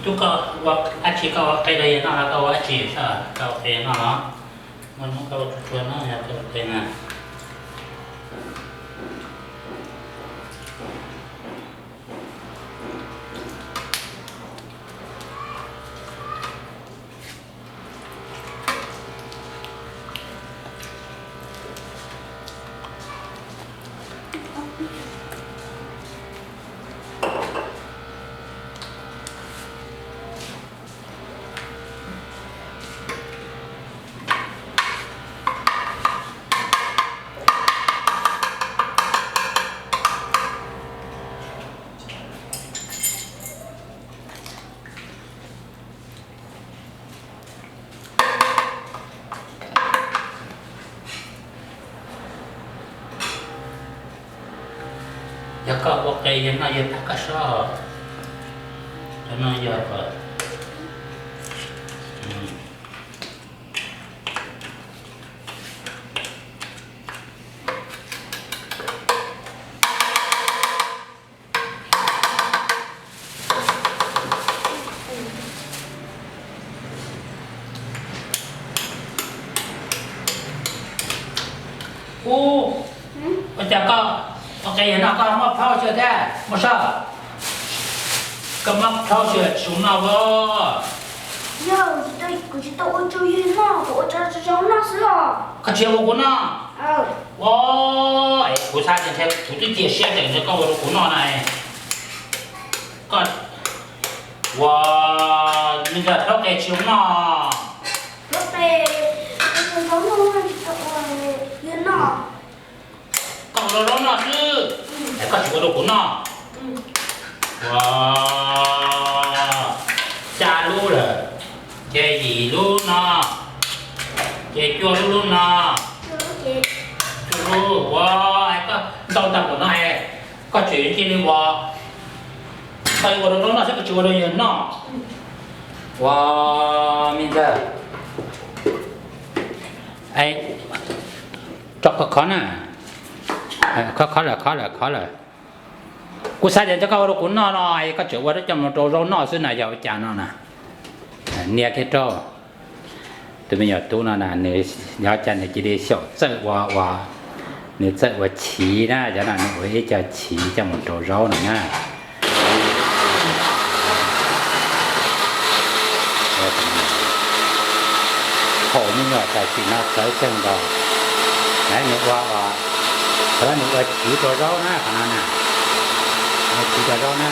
Tub, koj ua dab tsi? Koj ua qe rau yawg noj los koj ua dab tsi? Koj ua qe noj los? Muaj hnub koj ua tsuag tsuag no yog koj ua qe na. Yog koj ua qe yawg noj yawg pab koj sob. Cov no yog kom Ub, ua cas koj ua qe yawg noj koj muab plhaub xwb thiab muaj sab? Koj muab plhaub xwb tsis zoo noj os. Yog kuv tsis tau ua rau yawg noj, kuv ua rau zaub noj xwb os. Koj tsis ua kuv noj? Ua, kuv xav tias ntshe kuv twb cia siab tias ntshe koj ua rau kuv noj na. Koj ua, me ntxawg, plhaub qe tsis zoo noj. Plhaub qe, zaub noj tsis tau ua yawg noj. Koj ua rau zaub noj xwb, es koj tsis ua rau kuv noj. Ua, xya lub lawm, ces yim lub no, ces cuaj lub lub no. Cuaj lub, ua, es koj ntau tag npaum no es koj tseem cia li ua, koj ua rau zaub noj xwb koj tsis ua rau yawg noj. Ua, me ntxawg, es tso khov khov na, khov khov lawm, khov lawm, khov lawm. Kuv xav tias ntshe koj ua rau kuv noj no es koj tseem ua coj mus rau zaub noj xwb na, yog ua cas no na? Nias kiag rau. Tus me nyuam tub no na nws, yog cas nws cia li xyaum txawj ua, ua, nws txawj ua chiv na, cov no nws ua ib co chiv coj mus rau zaub no na. Thaum me nyuam tam sim no txawv kawg nkaus. Nws ua, qhov no nws ua chiv rau zaub na, qhov no na, ua chiv rau zaub na.